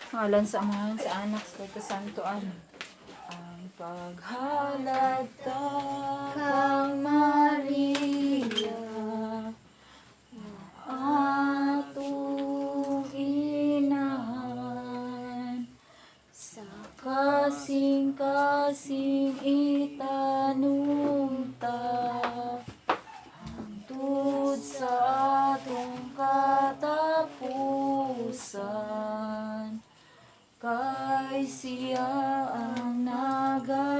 Ngalan sa Amahan, sa Anak, sa Espiritu Santo. Amen. Ang paghalad kang Maria, atong inahan, sa kasing-kasing itanumta, hangtod sa atong katapusan, kay siya ang nagalipay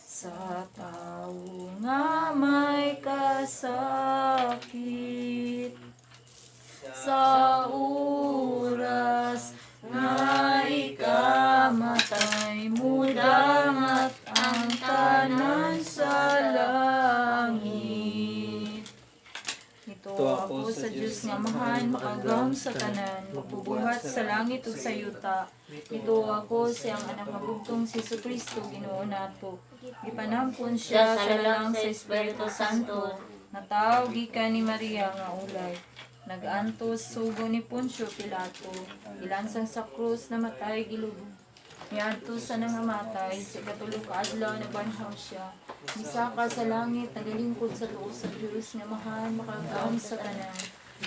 sa tao nga may kasakit sa oras nga ikamatay, mudangat ang tanan sa langit. Mituo ako sa Dios nga Amahan, makagagahom sa tanan, magbubuhat sa langit ug sa yuta. Mituo ako sa iyang Anak nga bugtong, si Kristo, Ginoo nato. Gipanampon siya sa lalang sa Espiritu Santo, natawo gikan ni Maria nga ulay. Nag-antos sugo ni Poncio Pilato, gilansang sa krus, namatay, gilubong. Miadto sa nangamatay, sa ikatulo ka adlaw nabanhaw siya. Misaka sa langit, nagalingkod sa tuo sa Dios nga Amahan, makagagahom sa tanan.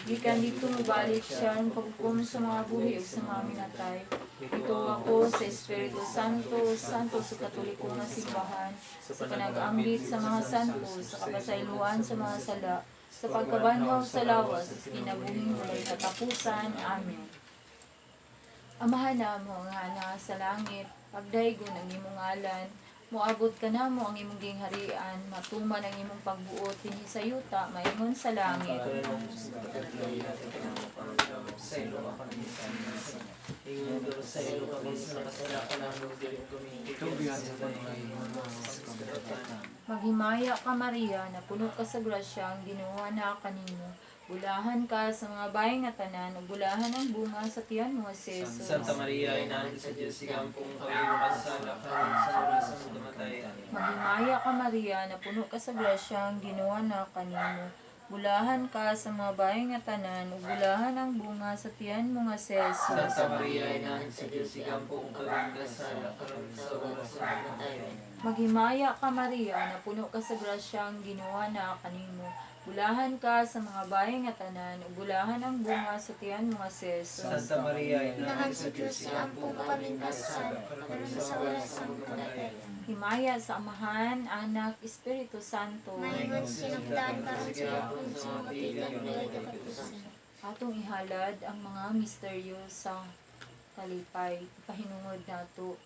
Gikan didto mobalik siya aron paghukom sa mga buhi ug sa mga minatay. Mituo ako sa Espiritu Santo, Santo sa Katoliko nga simbahan, sa panag-ambit sa mga santo, sa kapasayloan sa mga sala, sa pagkabanhaw sa lawas, sa kinabuhing walay katapusan. Amen. Amahan namo nga naa sa langit, pagdaygon ang imong ngalan, moabot kanamo ang imong gingharian, matuman ang imong pagbuot dinhi sa yuta maingon sa langit. Sa ilo kami sa nakasala kanamo, dili kami Tubihan sa pagkain. Maghimaya ka, Maria, napuno ka sa grasya, ang Ginoo naa kanimo. Bulahan ka sa mga babae nga tanan, ug bulahan ang bunga sa tiyan mo nga si Jesus. Santa Maria, Inahan sa Diyos, igampong kami makasala karon sa oras ng kamatayan. Maghimaya ka, Maria, napuno ka sa grasya, ang Ginoo naa kanimo. Bulahan ka sa mga babae nga tanan, ug bulahan ang bunga sa tiyan mo nga si Jesus. Santa Maria, Inahan sa Diyos, igampong kami makasala karon sa oras ng kamatayan. Maghimaya ka, Maria, napuno ka sa grasya, ang Ginoo naa kanimo. Bulahan ka sa mga babae nga tanan, ug bulahan ang bunga sa tiyan mo nga si Jesus. Santa Maria, Inahan sa Diyos, igampong kami kasala, karon sa oras ng kamatayan. Himaya sa Amahan, Anak, Espiritu Santo. Maingon sinugdan karon sa gihapon sa mga tigan walay katapusan. Atong ihalad ang mga misteryo sa kalipay. Pahinungod nato.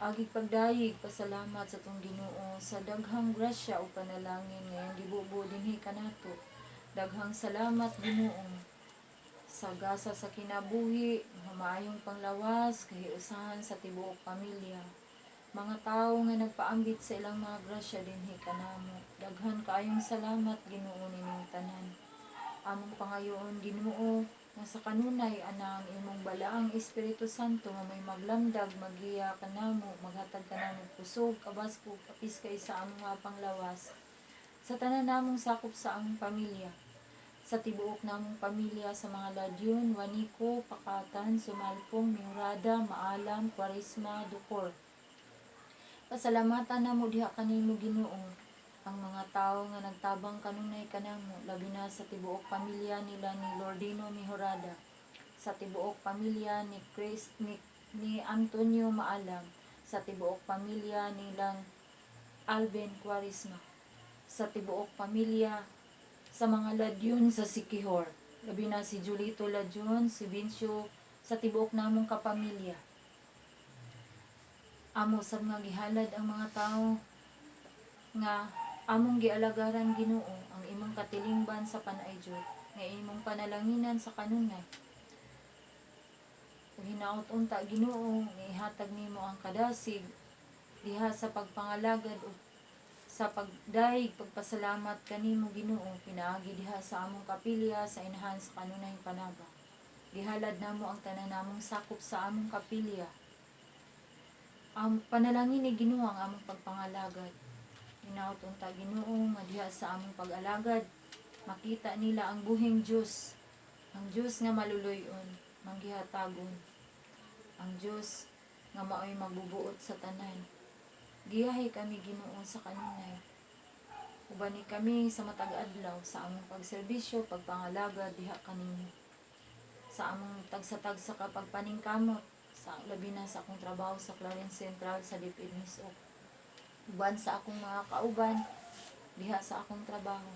Agig pagdayeg, pasalamat sa atong Ginoo sa daghang grasya o panalangin ngayong gibubo dinhi kanato. Daghang salamat, Ginoo, sa gasa sa kinabuhi, mga maayong panglawas, kahiusahan sa tibuok pamilya. Mga tao nga nagpaambit sa ilang mga grasya dinhi kanamo. Daghan kaayong salamat, Ginoo, ninyong tanan. Among pangayoon, Ginoo, nga sa kanunay anang imong balaang Espiritu Santo nga may maglamdag, magiya kanamo, maghatag kanamo kusog, kabaskog, kapiskay sa among mga panglawas. Sa tanan namong sakop sa among pamilya, sa tibuok namong pamilya sa mga Ladyon, Waniko, Pakatan, Sumalpong, Mihurada, Maalam, Kwaresma, Dukor. Pasalamatan namo diha kanimo, Ginoo, ang mga tao nga nagtabang kanunay kanamo, labi na sa tibuok pamilya nila ni Lordino Mihorada, sa tibuok pamilya ni Chris ni Antonio Maalam, sa tibuok pamilya nilang Alvin Quaresma, sa tibuok pamilya sa mga Ladyon sa Sikihor, labi na si Julito Ladyon, si Vincio, sa tibuok namong kapamilya. Amo sab nga gihalad ang mga tao nga among gialagaran, Ginoo, ang imong katilingban sa Panay-jud nga imong panalanginan sa kanunay. Ug hinaot unta, Ginoo, nga ihatag nimo ang kadasig diha sa pagpangalagad ug sa pagdayeg pagpasalamat kanimo, Ginoo, pinaagi diha sa among kapilya sa Inahan sa Kanunay Panabang. Gihalad namo ang tanan namong sakop sa among kapilya. Ang panalangin ni Ginoo ang among pagpangalagad. Hinaot unta, Ginoo, nga diha sa among pag-alagad makita nila ang buhing Dios, ang Dios nga maluluy-on. manggihatagon. Ang Dios nga maoy magbubuot sa tanan. Giyahi kami, Ginoo, sa kanunay. Ubani kami sa matag adlaw sa among pagserbisyo, pagpangalaga diha kaninyo. Sa among tagsa-tagsa ka pagpaningkamot, sa labi na sa akong trabaho sa Clarin Central sa DepEd Misok. Uban sa akong mga kauban diha sa akong trabaho.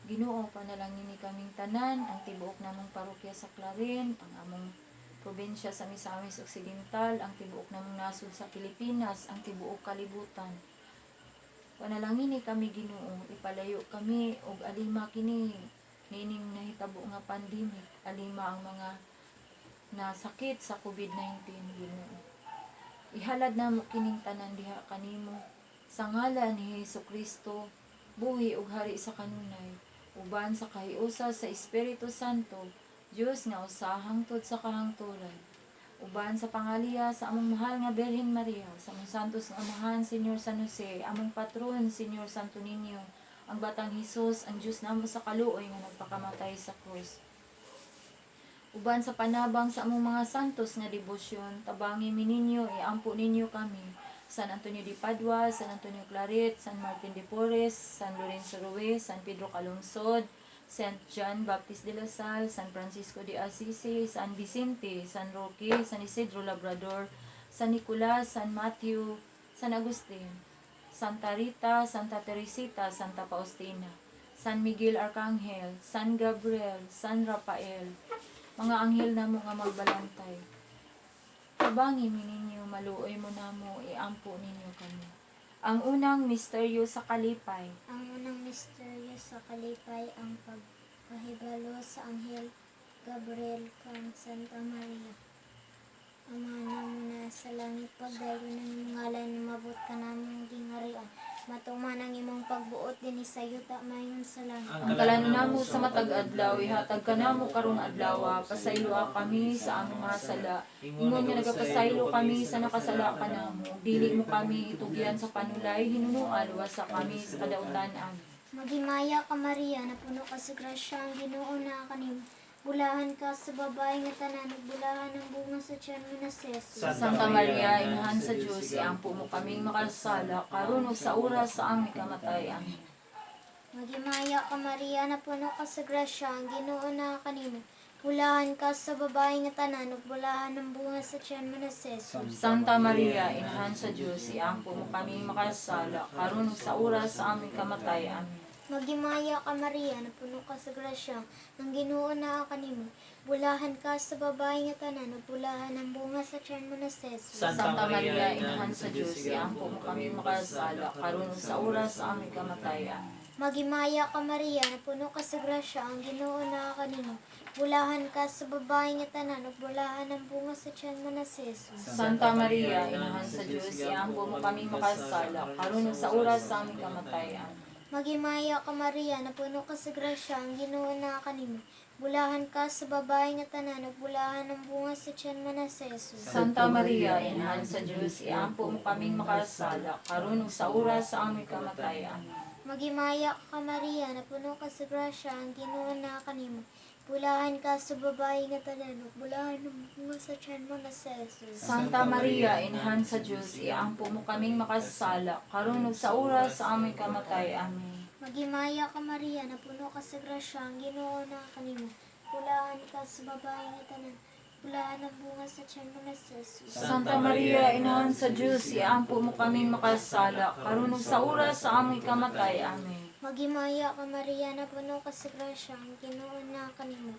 Ginoo, panalangin ni kaming tanan, ang tibuok namong parokya sa Clarin, ang among probinsya sa Misamis Occidental, ang tibuok namong nasod sa Pilipinas, ang tibuok kalibutan. Panalangin ni kami, Ginoo, ipalayo kami og alima kini niining nahitabo nga pandemic, alima ang mga nasakit sa COVID-19, Ginoo. Ihalad namo kining tanan diha kanimo sa ngalan ni Hesus Kristo, buhi ug hari sa kanunay, uban sa kahiusa sa Espiritu Santo, Dios nga usa hangtod sa kahangturan. Uban sa pangaliya sa among mahal nga Birhen Maria, sa among santos nga Amahan, Senyor San Jose, among patron, Senyor Santo Niño, ang Batang Hesus, ang Dios namo sa kaluoy nga nagpakamatay sa krus. Uban sa panabang sa among mga santos nga debosyon, tabangi mi ninyo, iampo ninyo kami. San Antonio de Padua, San Antonio Claret, San Martin de Porres, San Lorenzo Ruiz, San Pedro Calungsod, Saint John Baptist de la Salle, San Francisco de Assisi, San Vicente, San Roque, San Isidro Labrador, San Nicolas, San Matthew, San Agustin, Santa Rita, Santa Teresita, Santa Faustina, San Miguel Arcangel, San Gabriel, San Rafael, mga anghel namo nga magbalantay. Tabangi mi ninyo, maluoy mo namo, iampo ninyo kami. Ang unang misteryo sa kalipay. Ang unang misteryo sa kalipay, ang pagpahibalo sa Anghel Gabriel kang Santa Maria. Ama namo na sa langit, pagdayon ang imong ngalan, mabot ka namong gingharian. Matuman ang imong pagbuot dinhi sa yuta mayon sa langit. Ang kalan namo sa matag adlaw, ihatag kanamo karong adlaw, pasayloa kami sa among mga sala. Ingon nga nagapasaylo kami sa nakasala kanamo. Dili mo kami itugyan sa panulay, hinunoa luwasa kami sa kadautan. Amen. Maghimaya ka, Maria, napuno ka sa grasya, ang Ginoo naa kanimo. Bulahan ka sa babae nga tanan, ug bulahan ang bunga sa tiyan mo na si Jesus. Santa Maria, Inahan sa Diyos, iampo mo kaming makasala, karon ug sa oras sa aming kamatay. Amen. Maghimaya ka, Maria, napuno ka sa grasya, ang Ginoo naa kanimo. Bulahan ka sa babae nga tanan, ug bulahan ang bunga sa tiyan mo na si Jesus. Santa Maria, Inahan sa Diyos, iampo mo kaming makasala, karon ug sa oras sa aming kamatay. Amen. Maghimaya ka, Maria, napuno ka sa grasya, ang Ginoo naa kanimo. Bulahan ka sa babae nga tanan, ug bulahan ang bunga sa tiyan mo na si Jesus. Santa Maria, Inahan sa Diyos, iampo mo kaming makasala, karon ug sa oras sa aming kamatay. Amen. Maghimaya ka, Maria, napuno ka sa grasya, ang Ginoo naa kanimo. Bulahan ka sa babae nga tanan, ug bulahan ang bunga sa tiyan mo na si Jesus. Santa Maria, Inahan sa Diyos, iampo mo kaming makasala, karon ug sa oras sa aming kamatay. Amen. Maghimaya ka, Maria, napuno ka sa grasya, ang Ginoo naa kanimo. Bulahan ka sa babae nga tanan, ug bulahan ang bunga sa tiyan mo na si Jesus. Santa Maria, Inahan sa Diyos, iampo mo kaming makasala, karon ug sa oras sa aming kamatay. Amen. Maghimaya ka, Maria, napuno ka sa grasya, ang Ginoo naa kanimo. Bulahan ka sa babae nga tanan, ug bulahan ang bunga sa tiyan mo na si Jesus. Santa Maria, Inahan sa Diyos, iampo mo kaming makasala, karon ug sa oras sa aming kamatay. Amen. Maghimaya ka, Maria, napuno ka sa grasya, ang Ginoo naa kanimo. Bulahan ka sa babae nga tanan, bulahan ang bunga sa tiyan mo na si Jesus. Santa Maria, Inahan sa Diyos, iampo mo kaming makasala, karon ug sa oras sa aming kamatay. Amen. Maghimaya ka, Maria, napuno ka sa grasya, ang Ginoo naa kanimo.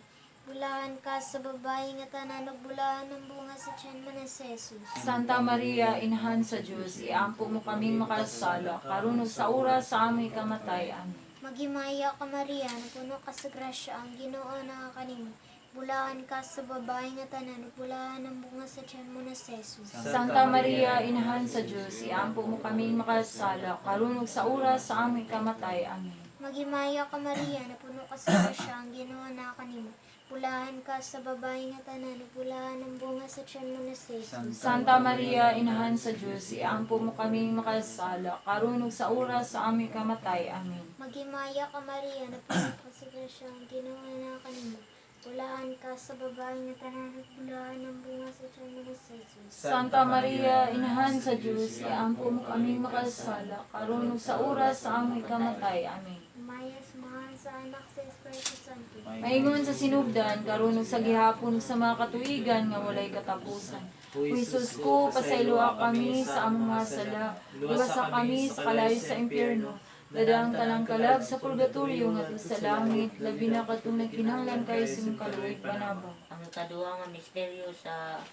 Bulahan ka sa babae nga tanan, ug bulahan ang bunga sa tiyan mo na si Jesus. Santa Maria, Inahan sa Diyos, iampo mo kaming makasala, karon ug sa oras sa aming kamatay. Amen. Maghimaya ka, Maria, napuno ka sa grasya, ang Ginoo naa kanimo. Bulahan ka sa babae nga tanan, ug bulahan ang bunga sa tiyan mo na si Jesus. Santa Maria, Inahan sa Diyos, iampo mo kaming makasala, karon ug sa oras sa aming kamatay. Amen. Maghimaya ka, Maria, napuno ka sa grasya, ang Ginoo naa kanimo. Bulahan ka sa babae nga tanan, ug bulahan ang bunga sa tiyan mo na si Jesus. Santa Maria, Inahan sa Diyos, iampo mo kaming makasala, karon ug sa oras sa aming kamatay. Amen. Maghimaya ka, Maria, napuno ka sa grasya, ang Ginoo naa kanimo. Bulahan ka sa babae nga tanan ug bulahan ang bunga sa tiyan mo nga si Jesus. Santa Maria, Inahan sa Dios, iampo mo kaming makasala, karon ug sa oras sa among ikamatay. Amen. Himaya sa Amahan, sa Anak, sa Espiritu Santo. Maingon sa sinugdan, karon ug sa gihapon ug sa mga katuigan nga walay katapusan. O Jesus ko, pasayloa kami sa among mga sala, luwasa kami sa kalayo sa impyerno, dadang tanang kalag sa purgatorio ngadto sa langit, labi na katong nagkinahanglan kayo sa imong kaluoy panabang. Ang ikaduha nga misteryo sa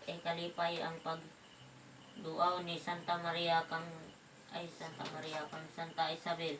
ikalipay ang pagduaw ni Santa Maria kang ay Santa Maria kang Santa Isabel.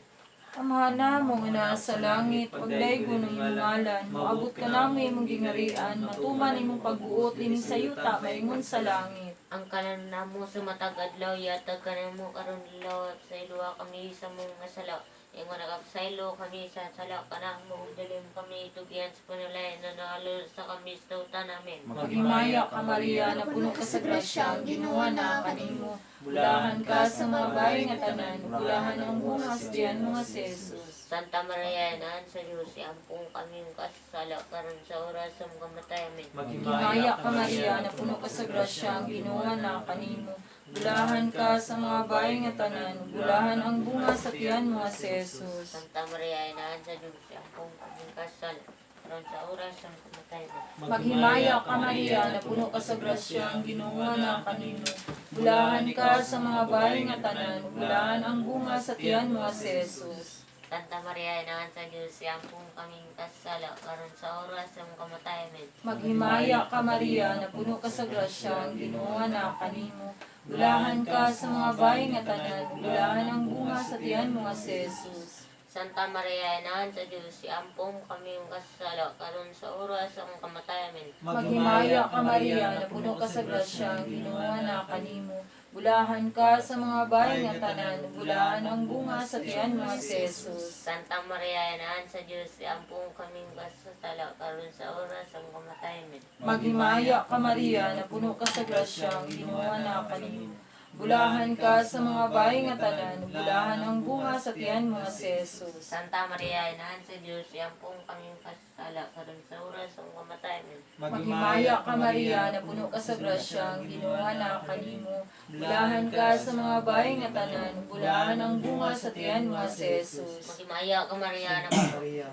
Amahan namo nga naa sa langit, pagdaygo ng imong ngalan, moabot ka namo imong gingarian, matuman imong pagbuot dinhi sa yuta maingon sa langit. Ang kalan namo sa matag adlaw yatag kanamo karon adlaw at sa iluwa kami sa mong nga sala. Ingon nagapsaylo kami sa sala kanamo ug dali mo kami itugyan sa panulayan na naalo sa kami sa tawtan namin. Maghimaya ka Maria, napuno ka sa grasya, ang Ginoo naa kanimo. Bulahan ka sa mga bayi nga tanan, bulahan ang bunga sa tiyan mo nga si Jesus. Santa Maria, Inahan sa Diyos, iampong kami kasala karon sa oras sa among kamatay. Amen. Maghimaya ka Maria, napuno ka sa grasya, ang Ginoo naa kanimo. Bulahan ka sa mga bayi nga tanan, bulahan ang bunga sa tiyan mo nga si Jesus. Santa Maria, Inahan sa Diyos, iampong kami kasala karon sa oras sa among kamatay. Amen. Maghimaya ka Maria, napuno ka sa grasya, ang Ginoo naa kanimo. Bulahan ka sa mga bayi nga tanan, bulahan ang bunga sa tiyan mo nga si Jesus. Santa Maria, Inahan sa Diyos, iampong kami kasala karon sa oras sa among kamatay. Amen. Maghimaya ka Maria, napuno ka sa grasya, ang Ginoo naa kanimo. Bulahan ka sa mga bayi nga tanan, bulahan ang bunga sa tiyan mo nga si Jesus. Santa Maria, Inahan sa Diyos, iampong kami kasala karon sa oras sa among kamatay. Amen. Maghimaya ka Maria, napuno ka sa grasya, ang Ginoo naa kanimo. Bulahan ka sa mga bayi nga tanan, bulahan ang bunga sa tiyan mo nga si Jesus. Santa Maria, Inahan sa Diyos, iampong kami kasala karon sa oras sa among kamatay. Amen. Maghimaya ka Maria, napuno ka sa grasya, ang Ginoo naa kanimo. Bulahan ka sa mga bayi nga tanan, bulahan ang bunga sa tiyan mo nga si Jesus. Santa Maria, Inahan sa Diyos, iampong kami kasala karon sa oras sa among kamatay. Amen. Maghimaya ka Maria, napuno ka sa grasya, ang Ginoo naa kanimo. Bulahan ka sa mga bayi nga tanan, bulahan ang bunga sa tiyan mo nga si Jesus. Maghimaya ka Maria, Santa napuno Maria,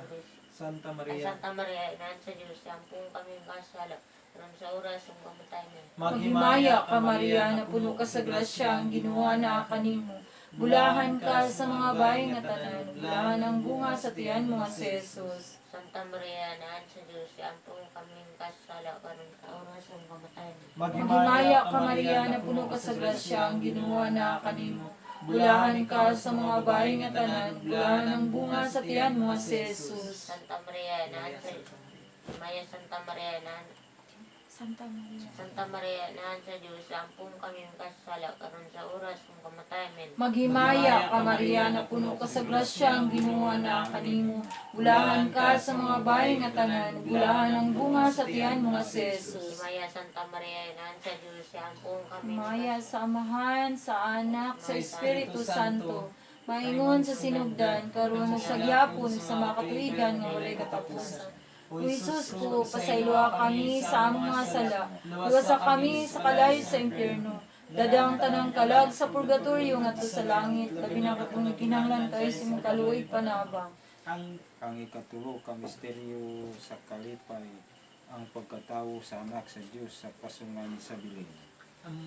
Santa Ay, Maria, Santa Maria, Inahan sa Diyos, iampong kami kasala karon sa oras sa among kamatay. Amen. Maghimaya ka Maria, napuno ka sa grasya, ang Ginoo naa kanimo. Bulahan ka sa mga bayi nga tanan, bulahan ang bunga sa tiyan mo nga si Jesus. Santa Maria, Inahan sa Diyos, iampong kami kasala karon sa oras sa among kamatay. Amen. Maghimaya ka Maria, napuno ka sa grasya, ang Ginoo naa kanimo. Bulahan ka sa mga bayi nga tanan, bulahan ang bunga sa tiyan mo nga si Jesus. Santa Maria, Inahan sa Maya Santa Maria, Inahan Santa Maria. Santa Maria, Inahan sa Diyos, iampong kami kasala karon sa oras sa among kamatay. Amen. Maghimaya ka Maria, napuno ka sa grasya, ang Ginoo naa kanimo. Bulahan ka sa mga bayi nga tanan, bulahan ang bunga sa tiyan mo nga si Jesus. Maya Santa Maria, Inahan sa Diyos, iampong kami Maya sa Amahan, sa Anak, sa Espiritu Santo, maingon sa sinugdan, karon ug sa gyapon sa mga katuigan nga walay katapusan. O Jesus ko, pasayloa kami sa among mga sala, luwasa kami sa kalayo sa impyerno. Dadang tanang kalag sa purgatorio ngadto sa langit, labi na katong nagkinahanglan kayo sa imong kaluoy panabang. Ang Ang ikatulo ka misteryo sa kalipay, ang pagkatawo sa anak sa Dios sa pasungan sa bilin.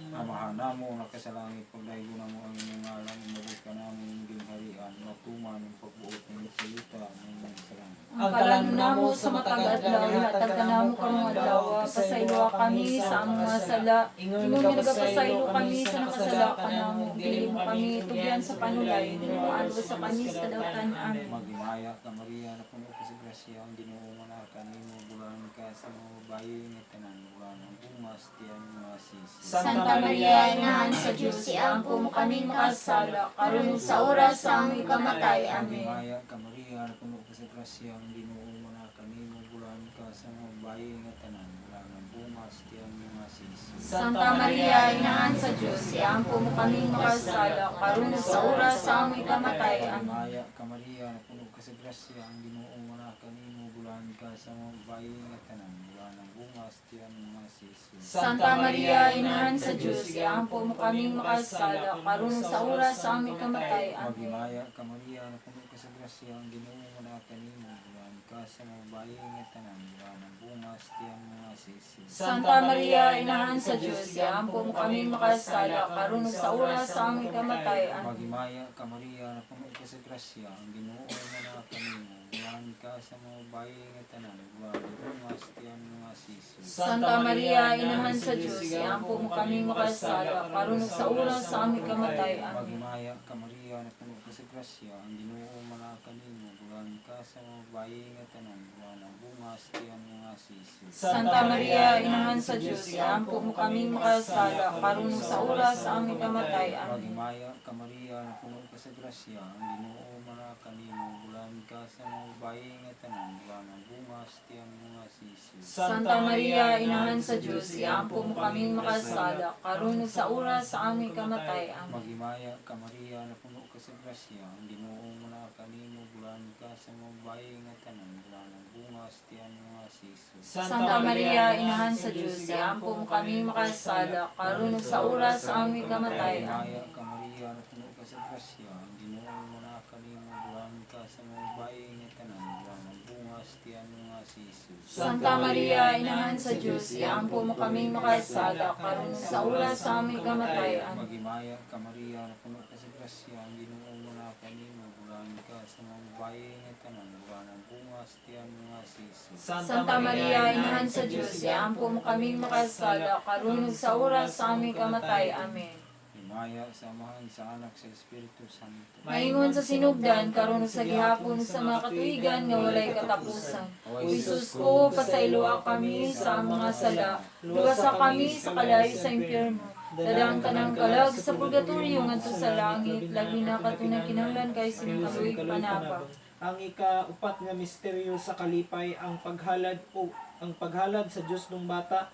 Amahan namo nga sa langit, pagdaygo namo ang imong ngalan, umabot ka namo imong gingharian, matuman ang pagbuot nimo sa yuta aron sa langit. Ang kalan namo sa matag adlaw, ihatag ka namo karong adlaw, pasayloa kami sa among mga sala. Ingon nga nagapasaylo kami sa nakasala kanamo, dili mo kami tugyan sa panulay, maadto sa kami sa kadawtan. Amen. Maghimaya ka Maria, napuno ka sa grasya, ang Ginoo nga kanimo, bulahan ka sa mga babayi nga tanan, bulahan ang bunga sa tiyan nga si Jesus. Santa Maria, Inahan sa Diyos, iampo mo kaming makasala, karon ug sa oras sa among ikamatay. Amen. Maghimaya ka Maria, napuno ka sa grasya, ang Ginoo nga kanimo, bulahan ka sa mga babayi nga tanan, bulahan ang bunga sa tiyan nga si Jesus. Santa Maria, Inahan sa Diyos, iampo mo kaming makasala, karon ug sa oras sa among ikamatay. Amen. Maghimaya ka Maria, napuno ka sa grasya, ang Ginoo nga kanimo, Bulahan ka sa mga babae nga tanan, bulahan ang bunga sa tiyan mo nga si Jesus. Santa Maria, Inahan sa Diyos, iampo mo kaming makasala, karon ug sa oras sa aming kamatay. Amen. Maghimaya ka Maria, napuno ka sa grasya, ang Ginoo naa kanimo, bulahan ka sa mga babae nga tanan, bulahan ang bunga sa tiyan mo nga si Jesus. Santa Maria, Inahan sa Diyos, iampo mo kaming makasala, karon ug sa oras sa aming kamatay. Amen. Maghimaya ka Maria, napuno ka sa grasya, ang Ginoo naa kanimo, bulahan ka sa mga babae nga tanan, bulahan ang bunga sa tiyan mo nga si Jesus. Santa Maria, Inahan sa Diyos, iampo mo kaming makasala, karon ug sa oras sa aming kamatay. Amen. Maghimaya ka Maria, napuno ka sa grasya, ang Ginoo naa kanimo, bulahan ka sa mga babae nga tanan, bulahan ang bunga sa tiyan mo nga si Jesus. Santa Maria, Inahan sa Diyos, iampo mo kaming makasala, karon ug sa oras sa aming kamatay. Amen. Maghimaya ka Maria, napuno ka sa grasya, ang Ginoo naa kanimo, bulahan ka sa mga babae nga tanan, bulahan ang bunga sa tiyan mo nga si Jesus. Santa Maria, Inahan sa Diyos, iampo mo kaming makasala, karon ug sa oras sa aming kamatay. Amen. Maghimaya ka Maria, napuno ka sa grasya, ang Ginoo naa kanimo, bulahan ka sa mga babae nga tanan, bulahan ang bunga sa tiyan mo nga si Jesus. Santa Maria, Inahan sa Diyos, iampo mo kaming makasala, karon ug sa oras sa aming kamatay. Maghimaya Amen. ka Maria, napuno ka sa grasya, ang Ginoo naa kanimo, bulahan ka sa mga babae nga tanan, bulahan ang bunga sa tiyan mo nga si Jesus. Santa Maria, Inahan sa Diyos, iampo mo kaming makasala, karon ug sa oras sa aming kamatay. Amen. Maghimaya ka Maria, napuno ka sa grasya, ang Ginoo naa kanimo, bulahan ka sa mga babae nga tanan, bulahan ang bunga sa tiyan mo nga si Jesus. Santa Maria, Inahan sa Diyos, iampo mo kaming makasala, karon ug sa oras sa aming kamatay. Amen. Himaya sa Amahan, sa Anak, sa Espiritu Santo. Maingon sa sinugdan, karon ug sa gihapon sa mga katuigan nga walay katapusan. O Jesus ko, pasayloa kami sa among mga sala, luwasa kami sa kalayo sa impyerno. Dala ang tanang kalag sa purgatorio ngadto sa langit, labi na katunang kinahanglan kay sinang kaluoy panabang. Ang ikaupat nga misteryo sa kalipay, ang paghalad o ang paghalad sa Dios ng bata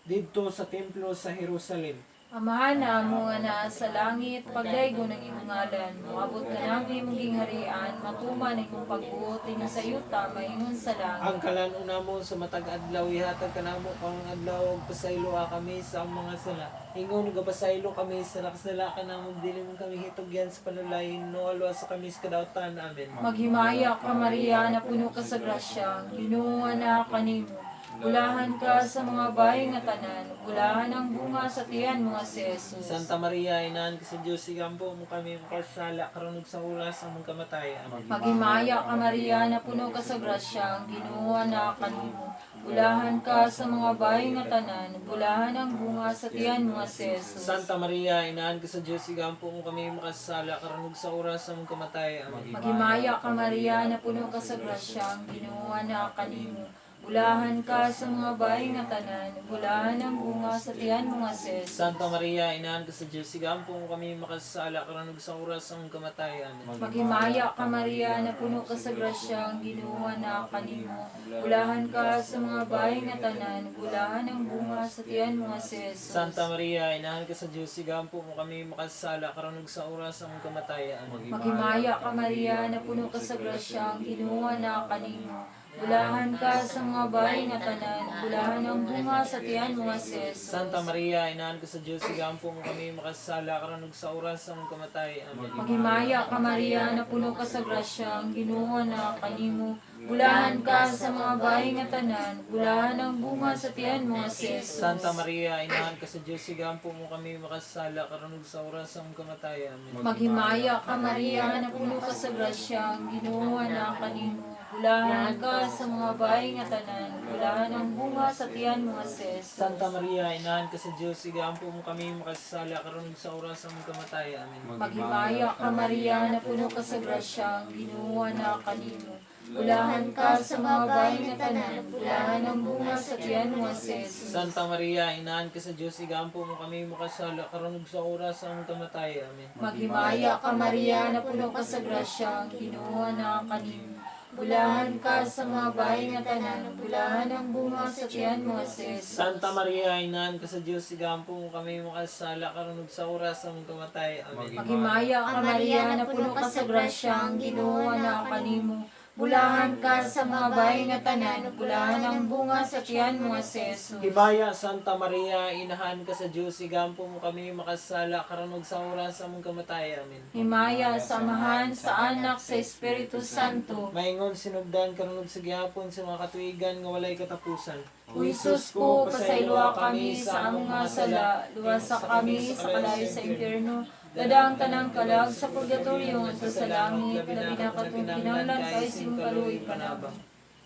didto sa templo sa Jerusalem. Amahan namo nga naa sa langit, pagdaygo ng imong ngalan, moabot ka nami imong gingharian, matuman ang imong pagbuot dinhi sa yuta maingon sa Ang langit. kalan-on namo sa matag adlaw, ihatag kanamo karong adlaw ug pasayloa kami sa among mga sala. Ingon nagapasaylo kami sa nakasala kanamo, dili mo kami hitugyan sa panulayin, no aluwas sa kami sa kadautan. Amen. Maghimaya ka Maria, napuno ka sa grasya, Ginoo nga naa kanimo. Bulahan ka sa mga bahay nga tanan, bulahan ang bunga sa tiyan mo nga si Jesus. Santa Maria, inahan ka sa Diyos, igampo mo kami makasala karon ug sa oras sa among kamatayan. Maghimaya ka Maria, napuno ka sa grasya, ang Ginoo naa kanimo. Bulahan ka sa mga bahay nga tanan, bulahan ang bunga sa tiyan mo nga si Jesus. Santa Maria, inahan ka sa Diyos, igampo mo kami makasala karon ug sa oras sa among kamatayan. Amen. Maghimaya ka Maria, napuno ka sa grasya, ang Ginoo naa kanimo. Bulahan ka sa mga bahay nga tanan, bulahan ang bunga sa tiyan mo nga si Jesus. Santa Maria, inahan ka sa Diyos, igampo mo kami makasala karon ug sa oras sa among kamatayan. Amen. Maghimaya ka Maria, napuno ka sa grasya, ang Ginoo naa kanimo. Bulahan ka sa mga bahay nga tanan, bulahan ang bunga sa tiyan mo nga si Jesus. Santa Maria, inahan ka sa Diyos, igampo mo kami makasala karon ug sa oras sa among kamatayan. Amen. Maghimaya ka Maria, napuno ka sa grasya, ang Ginoo naa kanimo. Bulahan ka sa mga bahay nga tanan, bulahan ang bunga sa tiyan mo nga si Jesus. Santa Maria, inahan ka sa Diyos, igampo mo kami makasala karon ug sa oras sa among kamatayan. Amen. Maghimaya ka Maria, napuno ka sa grasya, ang Ginoo naa kanimo. Bulahan ka sa mga bahay nga tanan, bulahan ang bunga sa tiyan mo nga si Jesus. Santa Maria, inahan ka sa Diyos, igampo mo kami makasala karon ug sa oras sa among kamatayan. Amen. Maghimaya ka Maria, napuno ka sa grasya, ang Ginoo naa kanimo. Bulahan ka sa mga bahay nga tanan, bulahan ang bunga sa tiyan mo nga si Jesus. Santa Maria, inahan ka sa Diyos, igampo mo kami makasala karon ug sa oras sa among kamatayan. Amen. Maghimaya ka Maria, napuno ka sa grasya, ang Ginoo naa kanimo. Bulahan ka sa mga bahay nga tanan, bulahan ang bunga sa tiyan mo nga si Jesus. Santa Maria, inahan ka sa Diyos, igampo mo kami makasala karon ug sa oras sa among kamatayan. Amen. Maghimaya ka Maria, napuno ka sa grasya, ang Ginoo naa kanimo. Bulahan ka sa mga bahay nga tanan, bulahan ang bunga sa tiyan mo nga si Jesus. Santa Maria, inahan ka sa Diyos, igampo mo kami makasala karon ug sa oras sa among kamatayan. Amen. Maghimaya ka Maria, napuno ka sa grasya, ang Ginoo naa kanimo. Bulahan ka sa mga bahay nga tanan, ug bulahan ang bunga sa tiyan mo nga si Jesus. Himaya, Santa Maria, inahan ka sa Diyos, igampo mo kami makasala karon ug sa oras sa among kamatayan. Amen. Himaya sa Amahan, sa Anak, sa Espiritu Santo. Maingon sinugdan karon ug sa gihapon sa mga katuigan nga walay katapusan. O Jesus ko, pasayloa kami sa among mga sala, luwasa kami sa kalayo sa impyerno, dada ang tanang kalag sa purgatorio ngadto sa langit, labi na katong kinahanglan kay simong kaluoy panabang.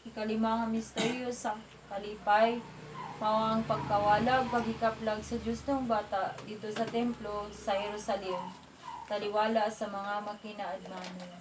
Ikalima nga misteryo sa kalipay, mao ang pagkawalag, paghikaplag sa Diyos ng bata dito sa templo sa Jerusalem, taliwala sa mga makinaadmanon.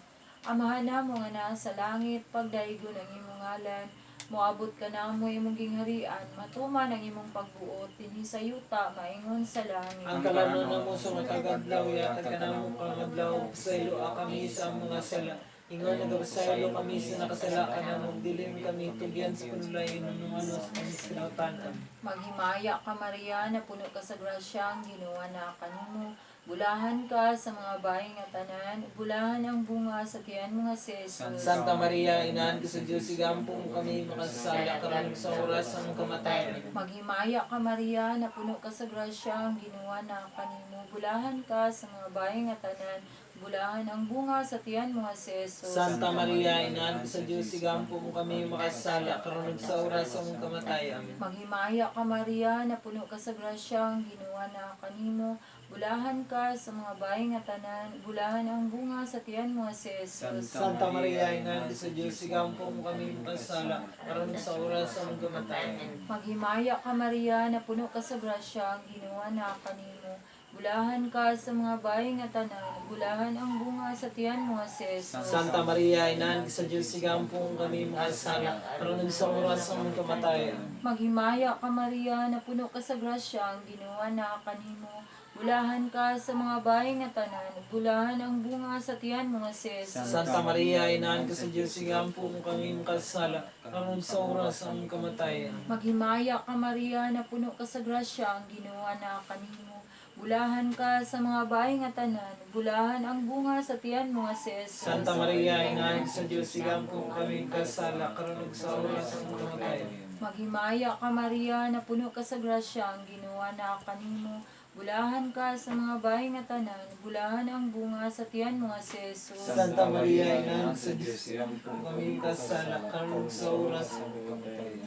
Amahan namo nga naa sa langit, pagdaygon ang imong ngalan, moabot ka namo imong gingharian, matuman ang imong pagbuot dinhi sa yuta maingon sa langit. Ang kalanon namo sa matag adlaw, ihatag kanamo karong adlaw, pasayloa kami sa among mga sala. Ingon nagapasaylo kami sa nakasala kanamo, dili mo kami tugyan sa panulayon, alos kami sa kalautan. Amen. Maghimaya ka Maria, napuno ka sa grasya, ang Ginoo na kanimo. Bulahan ka sa mga bahay nga tanan, bulahan ang bunga sa tiyan mo nga si Jesus. Santa Maria, inahan ka sa Diyos, igampo mo kami makasala karon ug sa oras sa among kamatayan. Amen. Maghimaya ka Maria, napuno ka sa grasya, ang Ginoo na kanimo. Bulahan ka sa mga bahay nga tanan, bulahan ang bunga sa tiyan mo nga si Jesus. Santa Maria, inahan ka sa Diyos, igampo mo kami makasala karon ug sa oras sa among kamatayan. Amen. Maghimaya ka Maria, napuno ka sa grasya, ang Ginoo na kanimo. Bulahan ka sa mga bahay nga tanan, bulahan ang bunga sa tiyan mo nga si Jesus. Santa Maria, inahan ka sa Diyos, igampo mo kami makasala karon ug sa oras sa among kamatayan. Maghimaya ka Maria, napuno ka sa grasya, ang Ginoo na kanimo. Bulahan ka sa mga bahay nga tanan, bulahan ang bunga sa tiyan mo nga si Jesus. Santa Maria, inahan ka sa Diyos, igampo mo kami makasala karon ug sa oras sa among kamatayan. Maghimaya ka Maria, napuno ka sa grasya, ang Ginoo na kanimo. Bulahan ka sa mga bahay nga tanan, bulahan ang bunga sa tiyan mo nga si Jesus. Santa Maria, inahan ka sa Diyos, igampo mo kami makasala karon ug sa oras sa among kamatayan. Maghimaya ka Maria, napuno ka sa grasya, ang Ginoo na kanimo. Bulahan ka sa mga bahay nga tanan, bulahan ang bunga sa tiyan mo nga si Jesus. Santa Maria, inahan ka sa Diyos, igampo mo kami makasala karon ug sa oras sa among kamatayan. Maghimaya ka Maria, napuno ka sa grasya, ang Ginoo na kanimo. Bulahan ka sa mga bahay nga tanan, bulahan ang bunga sa tiyan mo nga si Jesus. Santa Maria, inahan ka sa Diyos, igampo mo kami makasala karon ug sa oras sa among kamatayan.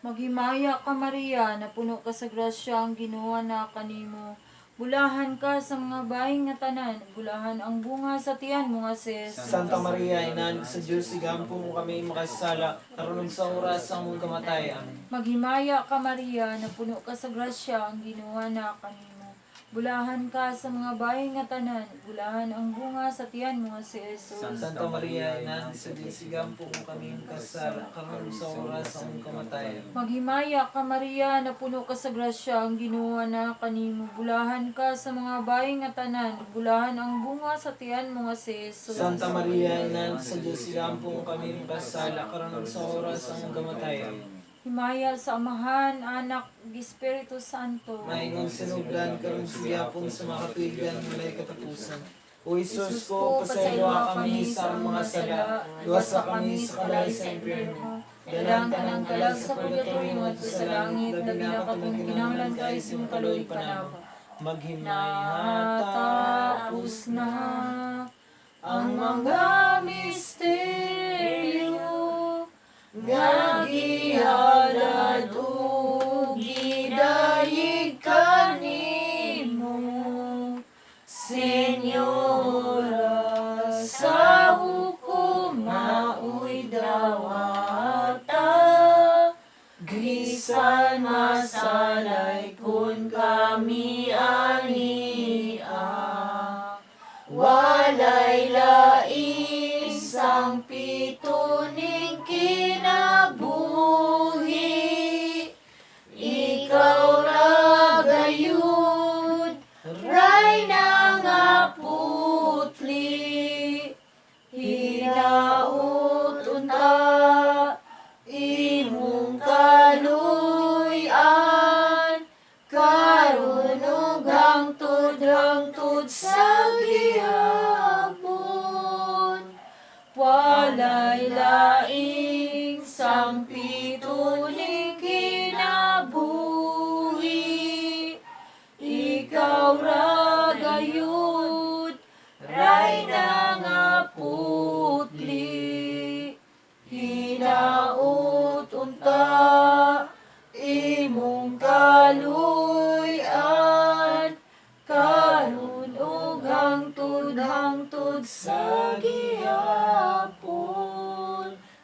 Maghimaya ka Maria, napuno ka sa grasya, ang Ginoo na kanimo. Bulahan ka sa mga bahay nga tanan, bulahan ang bunga sa tiyan mo nga si Jesus. Santa Maria, inahan ka sa Diyos, igampo mo kami makasala karon ug sa oras sa among kamatayan. Amen. Maghimaya ka Maria, napuno ka sa grasya, ang Ginoo na kanimo. Bulahan ka sa mga bahay nga tanan, bulahan ang bunga sa tiyan mo nga si Jesus. Santa Maria, inahan ka sa Diyos, igampo mo kami makasala karon ug sa oras sa among kamatayan. Maghimaya ka Maria, napuno ka sa grasya, ang Ginoo na kanimo. Bulahan ka sa mga bahay nga tanan, bulahan ang bunga sa tiyan mo nga si Jesus. Santa Maria, inahan ka sa Diyos, igampo mo kami makasala karon ug sa oras sa among kamatayan. Himaya sa Amahan, Anak, ug Espiritu Santo. Maingon sinugdan karon sa gihapon sa mga katuigan walay katapusan. O Jesus ko, pasayloa kami sa among mga sala, luwasa kami sa kalayo sa impyerno. Dala ang tanang kalag sa purgatorio ngadto sa langit, labi na katong kinahanglan kaayo sa imong kaluoy panabang. Maghimay Natapos na ang mga misteryo nga gihalad ug gidayeg kanimo, Senyora, sa hukom maoy dawata, Bisan masanay kun kami ania, walay lain sang pito ning kinabuhi. Ikaw ra gayud, Rayna nga putli, hinaut unta imong kaluy-an, karon ug hangtod hangtod sa gihapon. Walay Walay laing sangpituning kinabuhi, ikaw ra gayud, Rayna nga putli. Hinaut unta imong kaluy-an karon ug hangtod hangtod sa gihapon.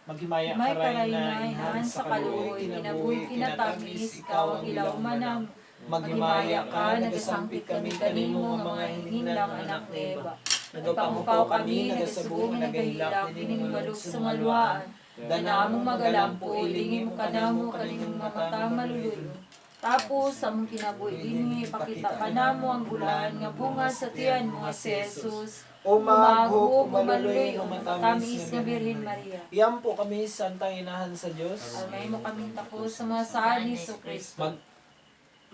Maghimaya May ka rin na karaynay inahan sa kaluoy, kinabuhi kinatamis, ikaw ang ilawman. Maghimaya ka, nagasangpit kami kanimo nga mga hiniglang anak ni Eva. Nagpangupaw kami, nagasubo, nagahilak, dining balog sa malwaan. Danamong magalampo, ilingin mo kanamo, kaning mata maluluyo. Tapos, sa mong kinabuhi dinhi, ipakita kanamo ang bulahan nga bunga sa tiyan mo nga si Jesus. O Umaghok, maghok, umaluloy, umaluloy, umatamis nga Birhen Maria. Iyan po kami, Santa Inahan sa Diyos. Almay mo kaming takos sa mga saan ni Jesu Kristo. Mag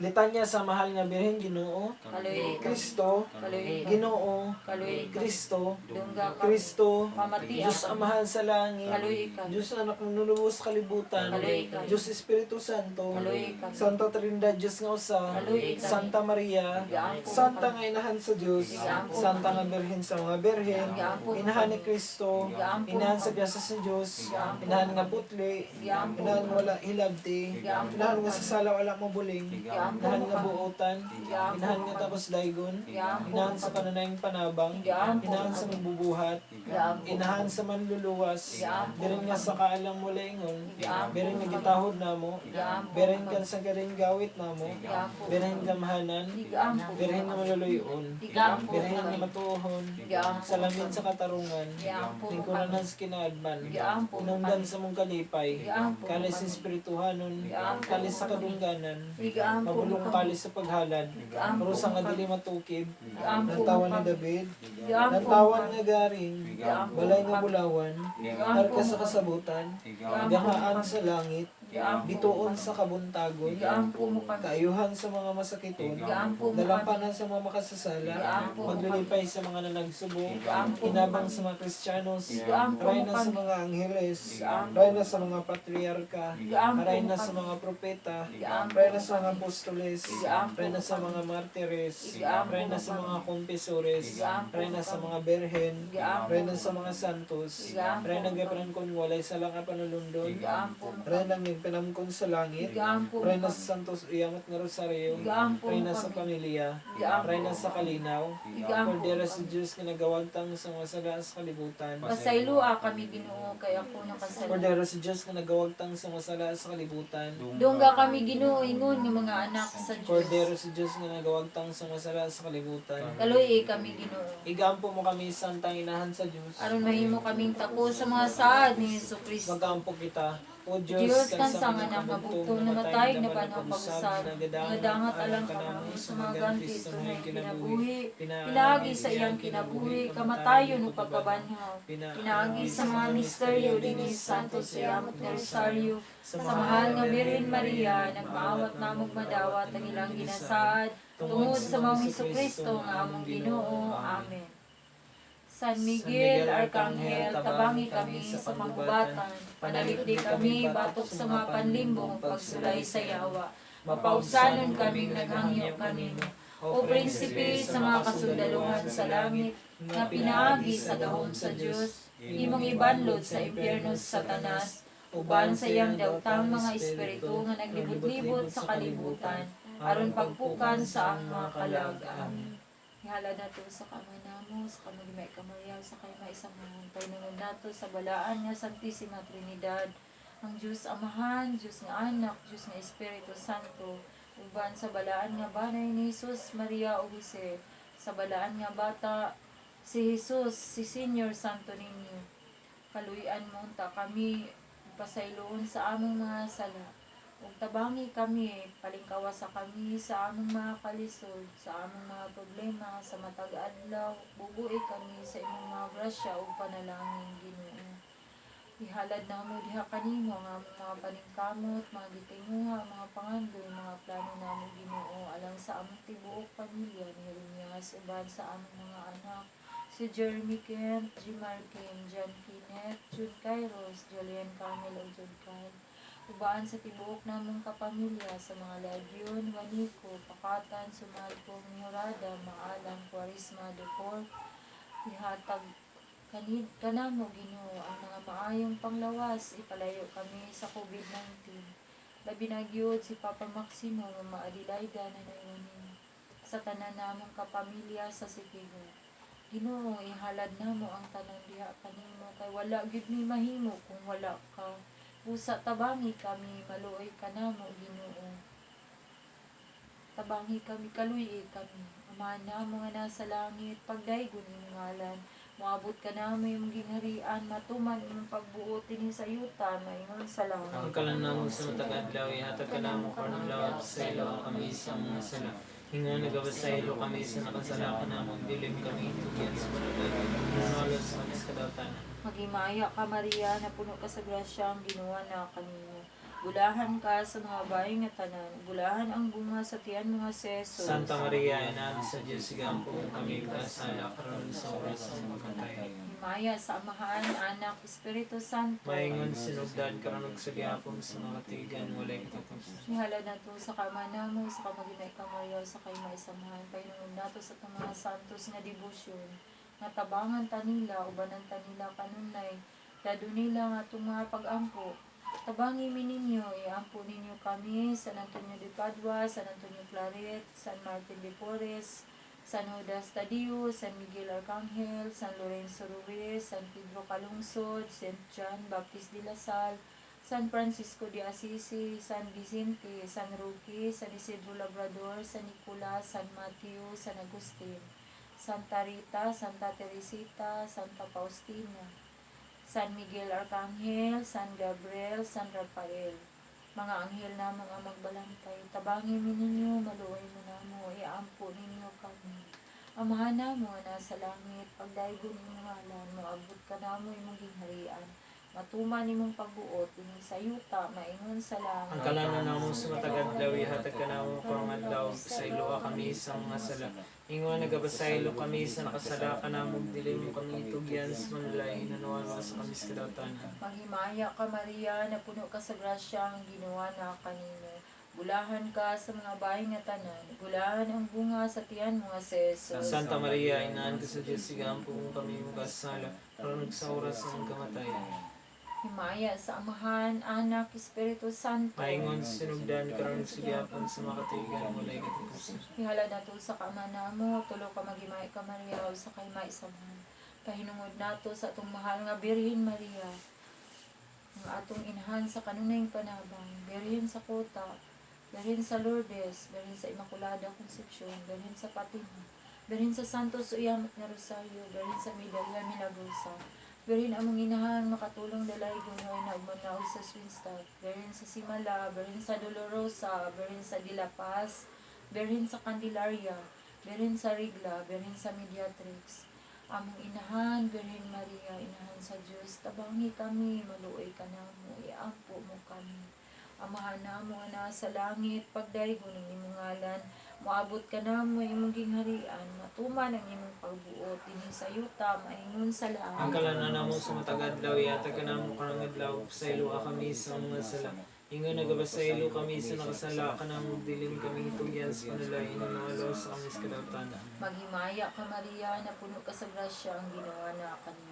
Litanya sa mahal nga Birhen Ginoo, Kaloy, Kristo, kaloy, Ginoo, kaloy, Kristo, Dungga kami. Kristo, Pamati Diyos Amahan sa langit, Kaloy kami. Diyos Anak ng nunubos kalibutan, Kaloy kami. Diyos Espiritu Santo, Kaloy kami. Santa Trinidad, Diyos nga usa, Kaloy kami. Santa Maria, Igaampo Santa kami. nga inahan sa Diyos, Igaampo Santa kami. nga Birhen sa mga Birhen, Igaampo Inahan ni kami. Kristo, Igaampo Inahan sa kami. grasya sa Diyos, Igaampo Inahan nga kami. putli, Igaampo Inahan nga kami. wala hilabti, Igaampo Inahan nga kami. sa sala wala mabuling, Igaampo Inahan nga kami. buotan, Igaampo Inahan nga kami. tapos daygon, Igaampo Inahan sa kami. pananayang panabang, Igaampo Inahan sa kami. magbubuhat, Igaampo Inahan sa manluluwas, Igaampo Birin nga kami. sa kaalang mulaingon, Igaampo Birin nga kami. gitahod namo, Igaampo Birin kami. kan sa garing gawit namo, Igaampo Birin kami. gamhanan, Igaampo Birin nga kami. maluluyon, Igaampo Birin nga kami. matuohon, Igaampo Salamin kami. sa katarungan, Igaampo Lingkuranan kami. sa kinaadman, Igaampo Inundan kami. sa mong kalipay, Igaampo Kalis sa kami. espirituhanon, Igaampo Kalis sa kami. kadungganan, Igaampo Mabulong kami. kalis sa paghalad, Igaampo Parusa nga kami. dili matukib, Igaampo Nantawan ni kami. David, Igaampo Nantawan kami. nga garing, Igaampo Balay nga kami. bulawan, Igaampo Arka sa kami. kasabutan, Igaampo Gahaan kami. sa langit, Igaampo Bituon kami. sa kabuntagon, Igaampo mo kami. Kaayuhan sa mga masakiton, Igaampo mo kami. Dalampanan sa mga makasasala, Igaampo mo kami. Maglilipay sa mga nanagsubo, Igaampo mo Inabang kami. sa mga Kristiyanos, Igaampo mo Rayna sa kami. mga angheles, Igaampo Rayna sa mga patriarka, Igaampo mo Rayna sa kami. mga propeta, Igaampo Rayna mo sa mga kami. apostoles, Igaampo Rayna mo sa kami. mga martires, Igaampo Rayna mo sa kami. mga confessores, Igaampo Rayna mo sa kami. mga berhen, Igaampo Rayna mo sa kami. mga santos, Igaampo Rayna mo kami. gapran kon walay salang panulundon, Igaampo mo kami. Rayna ngipinamkon sa langit, Igaampo mo Rayna kami. sa Santos Uyamot nga Rosario, Igaampo mo Rayna sa kami. pamilya, Igaampo Rayna mo sa kami. kalinaw, Igaampo mo Kordero sa kami. Diyos nga nagawagtang sa mga sala sa kalibutan. Pasayloa kami Ginoo kay ako nakasala. Kordero sa Diyos nga nagawagtang sa mga sala sa kalibutan. Dungga kami Ginoo ingon nga mga anak sa Dios. Kordero sa Diyos nga nagawagtang sa mga sala sa kalibutan. Kaluy kami Ginoo. Igampo mo kami Santang Inahan sa Diyos. Aron mahimo kaming tako sa mga saad ni Hesus Kristo. Magampo kita. O Diyos, Diyos kan sa anak nga bugtong namatay na panahon pag-usab, nga dangat alang kanamo sa mga ganti sa mga kinabuhi, pinaagi sa iyang kinabuhi, kamatayon ug pagkabanhaw, pinaagi sa mga misteryo dinhi sa Santo Siyamot nga Rosario, sa mahal nga Birhen Maria, nagmaawat namog madawat ang ilang ginasaad, tungod sa maong Hesus Kristo nga among Ginoo. Amen. San Miguel Arcangel, tabangi kami sa pangubatan, panaligdi kami batok sa mga panlimbong pagsulay sa yawa. Mapaubsanon kaming naghangyo kanimo. O prinsipe sa mga kasundaluhan sa langit, nga pinaagi sa gahom sa Dios, imong ibanlod sa impyerno sa Satanas, uban sa iyang daotang mga espiritu nga naglibot-libot sa kalibutan, aron pagpukan sa ang mga kalag. Amen. Ihala nato sa kama namo, sa kamagimay kamaryaw, sa kay maisamahang painungon nato sa balaan nga Santissima Trinidad, ang Diyos Amahan, Diyos nga Anak, Diyos nga Espiritu Santo, uban sa balaan nga banay ni Jesus, Maria o Jose, sa balaan nga bata, si Jesus, si Senior Santo Niño. Kaluy-an mo unta kami, pasayloon sa among mga sala. Ug tabangi kami, palingkawasa kami sa among mga kalisod, sa among mga problema, sa matag adlaw, bubui kami sa imong mga grasya ug panalangin, Ginoo. Ihalad namo diha kanimo ang among mga paningkamot, mga gitinguha, mga pangandoy, mga plano namo, Ginoo, alang sa among tibuok pamilya ni Jeremias, uban sa among mga anak, Si Jeremy Kent, Jimar Kim, John Kenneth, Jude Kairos, Julian Camel, o Jude Kyle. Ubaan sa tibuok namong kapamilya sa mga Lagyon, Wanico, Pakatan, Sumalpong, Murada, Maalam, Quaresma, Dupor, ihatag kanid kanamo Ginoo ang mga maayong panglawas, ipalayo kami sa COVID-19. Labi na gyud si Papa Maximo, Mama Adelaida, Nanay Juaning, sa tanan namong kapamilya sa Sipigo. Ginoo, ihalad namo ang tanan diha kanimo kay wala gyud mi mahimo kung wala ka. Busa tabangi kami, maluoy kanamo Ginoo. Tabangi kami, kaluy kami. Ama namo nga nasa langit, pagdaygon imong ngalan. Moabot ka namo imong gingharian, matuman imong pagbuot dinhi sa yuta, maingon sa Ang langit. kalan namo sa matag adlaw, ihatag ka namo karon adlaw, pasayloa kami sa mga sala. Ingon nagapasaylo kami sa nakasala kanamo, dili mo kami itugyan sa panulay. Nanualos kami sa kadawatan. Maghimaya ka, Maria, napuno ka sa grasya, ang Ginoo na kanimo. Bulahan ka sa mga babae nga tanan, bulahan ang bunga sa tiyan mo nga si Jesus. Santa Maria, Ina sa Diyos, sigampo kami kasala karon sa oras ng pagkamatay. Himaya sa Amahan, Anak, Espiritu Santo. Maingon sinugdan karon ug sa gihapon sa mga katigan walay katapusan. Nihala na to sa kama namo, sa kamaginay ka Maria, sa kay maisamahan. Pahinungod nato sa itong mga santos nga debosyon, nga tabangan tanila, ubanan tanila kanunay, lado nila nga itong mga pag-ampo. Tabangi mi ninyo, iampo ninyo kami, San Antonio de Padua, San Antonio Claret, San Martin de Porres, San Judas Tadeo, San Miguel Arcangel, San Lorenzo Ruiz, San Pedro Calungsod, St. John Baptist de la Salle, San Francisco de Assisi, San Vicente, San Roque, San Isidro Labrador, San Nicolas, San Mateo, San Agustin, Santa Rita, Santa Teresita, Santa Faustina, San Miguel Arcangel, San Gabriel, San Rafael. Mga anghel na mga magbalantay, tabangi mi ninyo, maluoy mo namo, iampo ninyo kami. Amahan namo nga nasa langit, pagdaygon imong ngalan, moabot ka namo imong gingharian. Matuman imong pagbuot dinhi sa yuta, maingon sa Ang langit. kalanan namo sa matag adlaw, ihatag ka namo karong adlaw, pasayloa kami sa mga sala. Ingon nagapasaylo kami sa nakasala kanamo, dili mo kami itugyan sa manlay, hinanuan sa kami sa kadawatan. Maghimaya ka, Maria, napuno ka sa grasya, ang Ginoo na kanimo. Bulahan ka sa mga bahay nga tanan, bulahan ang bunga sa tiyan mo nga si Jesus. Santa Maria, inaan ka sa Diyos, sigampo mo kami makasala, karon ug sa oras ng kamatayan. Himaya sa Amahan, Anak, Espiritu Santo. Paingon sinugdan karon sa gihapon sa makatigan walay katapusan. Ihala nato sa kaama namo, tulo ka maghimaya ka Maria, ug sa kay maisamahan. Pahinungod nato sa atong mahal nga Birhen Maria, ang atong inahan sa kanunayng panabang, Birhen sa Kota, Birhen sa Lourdes, Birhen sa Immaculada Concepcion, Birhen sa Fatima, Birhen sa Santos Uyamot nga Rosario, Birhen sa Medalla Milagrosa, Birhen among inahan makatulong dalay gunoy na ugmanaw sa Swinstad, Birhen sa Simala, Birhen sa Dolorosa, Birhen sa De La Paz, Birhen sa Candelaria, Birhen sa Rigla, Birhen sa Mediatrix. Among inahan, Birhen Maria, inahan sa Diyos, tabangi kami, maluoy ka namo, iampo mo kami. Amahan namo nga nasa langit, pagdaygon ang imong ngalan, moabot ka namo imong gingharian, matuman ang imong pagbuot dinhi sa yuta, maingon sa Ang langit. kalanan namo sa matag adlaw, ihatag ka namo karong adlaw, pasayloa kami sa mga sala. Ingon nagapasaylo kami sa nakasala kanamo, dili mo kami itugyan sa panulay, hinanuan sa kami sa kadawatan. Maghimaya ka, Maria, napuno ka sa grasya, ang Ginoo na kanimo.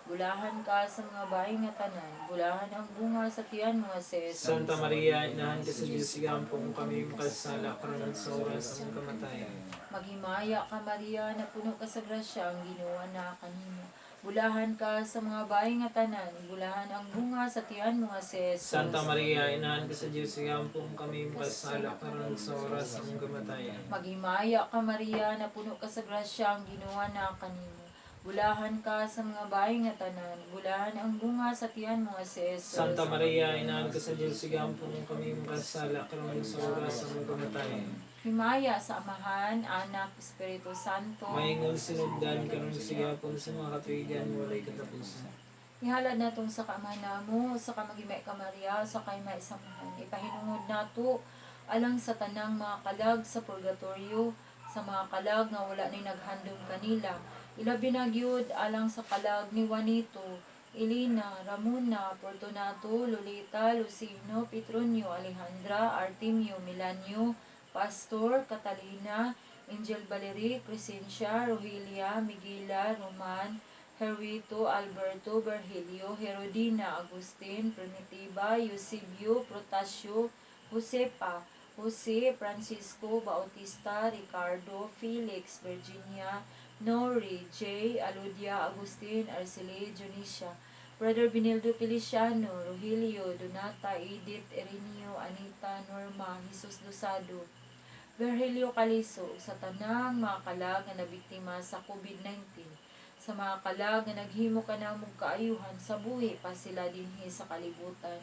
Bulahan ka sa mga bahay nga tanan, bulahan ang bunga sa tiyan mo nga si Jesus. Santa Maria, inahan ka sa Diyos, sigampo mo kami makasala karon sa oras ng kamatayan. Maghimaya ka, Maria, napuno ka sa grasya, ang Ginoo na kanimo. Bulahan ka sa mga bahay nga tanan, bulahan ang bunga sa tiyan mo nga si Jesus. Santa Maria, inahan ka sa Diyos, sigampo mo kami makasala karon sa oras ng kamatayan. Maghimaya ka, Maria, napuno ka sa grasya, ang Ginoo na kanimo. Bulahan ka sa mga bahay nga tanan, bulahan ang bunga sa tiyan mo nga si Jesus. Santa Maria, inahan ka sa Diyos, sigampo mo kami makasala karon sa oras ng kamatayan. Himaya sa Amahan, Anak, Espiritu Santo. Maingon sinugdan karon sa gihapon sa mga katuigan walay katapusan. Ihalad natong sa kaama namo, sa kamagimay ka Maria, sa kay maisamahan. Ipahinungod nato alang sa tanang mga kalag sa purgatorio, sa mga kalag nga wala ni naghandom kanila. Ilabi na gyud alang sa kalag ni Juanito, Elena, Ramona, Fortunato, Lolita, Lucino, Petronio, Alejandra, Artemio, Milanio, Pastor, Catalina, Angel Valerie, Crescencia, Rogelia, Miguela, Roman, Herwito, Alberto, Virgilio, Herodina, Agustin, Primitiva, Eusebio, Protasio, Josepa, Jose, Francisco, Bautista, Ricardo, Felix, Virginia, Nori, J, Aludia, Agustin, Arceli, Dionisia, Brother Benildo Feliciano, Rogelio, Donata, Edith, Erinio, Anita, Norma, Jesus Losado, Virgilio Caliso, ug sa tanang mga kalag nga nabiktima sa COVID-19, sa mga kalag nga naghimo kanamong kaayuhan sa buhi pa sila dinhi sa kalibutan.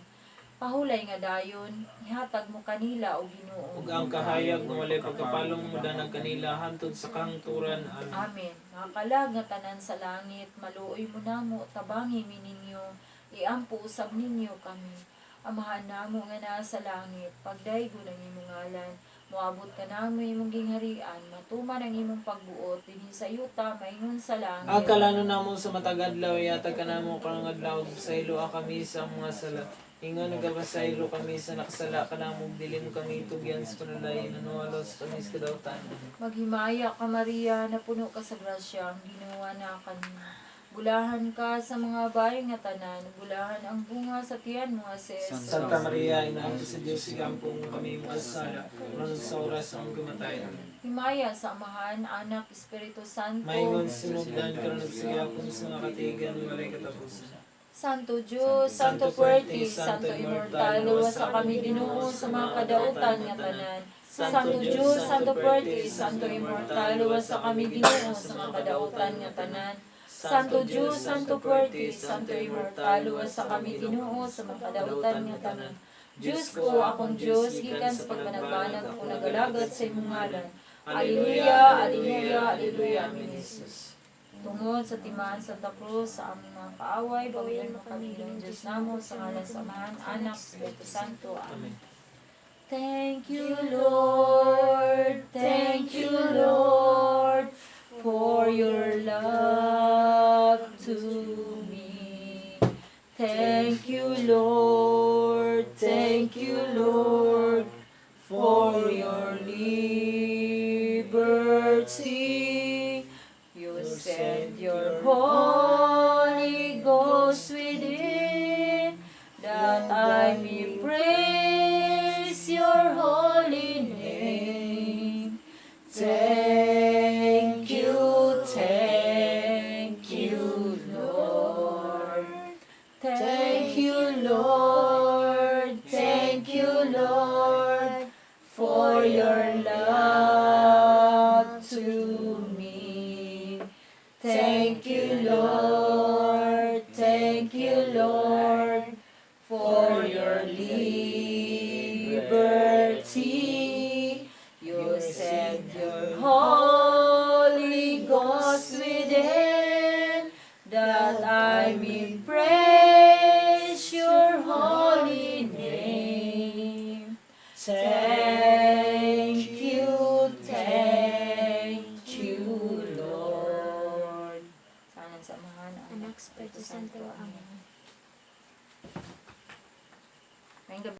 Pahulay nga dayon, ihatag mo kanila o Ginoo. Ug ang kahayag nga walay pagkapalong modanag kanila hantod sa kahangturan. Amen. Amen. Mga kalag nga tanan sa langit, maluoy mo namo, tabangi mi ninyo, iampo usab ninyo kami. Amahan namo nga naa sa langit, pagdaygo ng imong ngalan, moabot ka namo imong gingharian, matuman ang imong pagbuot dinhi sa yuta maingon sa langit. Ang kalano namo sa matag adlaw, ihatag kanamo karong adlaw, ug pasayloa kami sa among mga sala. Ingon nagapasaylo kami sa nakasala kanamo, ug dili mo kami tugyan sa panulayin, alos kami sa kadautan. Maghimaya ka, Maria, napuno ka sa grasya, ang Ginoo na kanimo. Bulahan ka sa mga bayo nga tanan, bulahan ang bunga sa tiyan mo nga si Jesus. Santa Maria, Ina sa Diyos, igampo mo kami mga sala, aron sa oras ang kamatay. Amen. Himaya sa Amahan, Anak, Espiritu Santo. Maingon sinugdan karon ug sa gihapon sa mga katigan walay katapusan. Santo Diyos, Santo Fuerte, Santo Immortal, luwas sa kami Ginoo sa mga kadautan nga tanan. Santo Diyos, Santo Fuerte, Santo Immortal, luwas sa kami Ginoo sa mga kadautan nga tanan. Santo Diyos, Santo Fuerte, Santo Immortal, luwas sa kami Ginoo sa mga kadautan nga tanan. Diyos ko, akong Diyos, gikan sa pagbanagbanag ako nagalagat sa imong ngalan. Alleluia, Alleluia, Alleluia, Amen, Jesus. Tungod sa timaan Santa Cruz, sa aming mga kaaway, bawian mo kami ng Diyos namo, sa ngalan sa Amahan, Anak, Espiritu Santo. Amen. Amen. Thank you, Lord. Thank you, Lord, for your love to me. Thank you, Lord. Thank you, Lord, for your liberty. You send your Holy Ghost within, that I may praise your holy name. Thank you, Lord. Thank you, Lord. Thank you, Lord, for your love to me. Thank you, Lord. Thank you, Lord, for your liberty. You send your Holy Ghost within, that I may praise